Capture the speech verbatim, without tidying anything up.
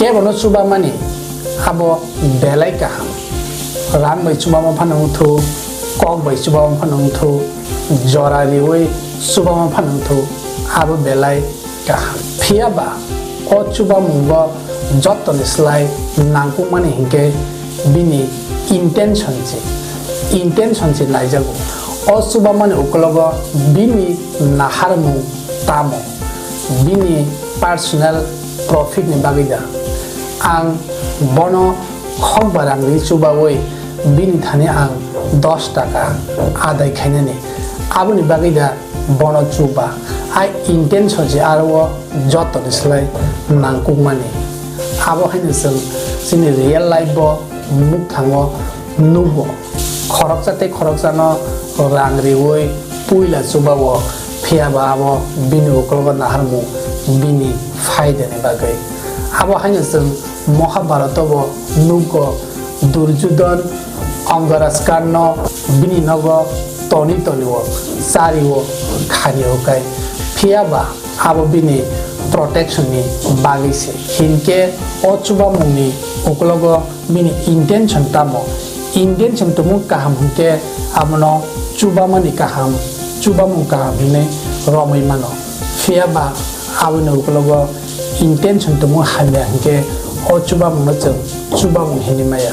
Kebono chubamani abo belai kaham. Rang bai chubama phano wngthu, kok bai chubama phano wngthu, jora riwi chubama phano wngthu, abo belai kaham. Phiya ba o chubamungo jottoni slai nangkukmani hinkhe bini intention se, intention se naijago. O chubamani ukologo bini naharmung tamo, bini personal profit ni bagwi da. Ang bono khokba rang ri chubawi bini thani ang dos taka adai khainani, aboni bagwi da bono chuba. Ai intention se aro o jottoni slai nangkukmani. Abo haino chwng chini real life bo mukthango nugo. Khoroksa tei khoroksano rang riwi puila chubao, phiya ba abo bini ukologo naharmung bini phaidani bagwi. Abo haino chwng Mahabharatobo nugo, Durjodon Angarashkarno bini nogo toni toniwo chario khanio kai. Phiya ba abo bini protection ni bagwi se. Hinkhe o chubamungni ukologo bini intention tamo? Intention tongmung kaham hinkhe abono chubamani kaham, chubamung kaham hinwi romwi mano. Phiya ba aboni ukologo intention tongmung hamya hinkhe o chubamungno chwng chubamung hinwi maya.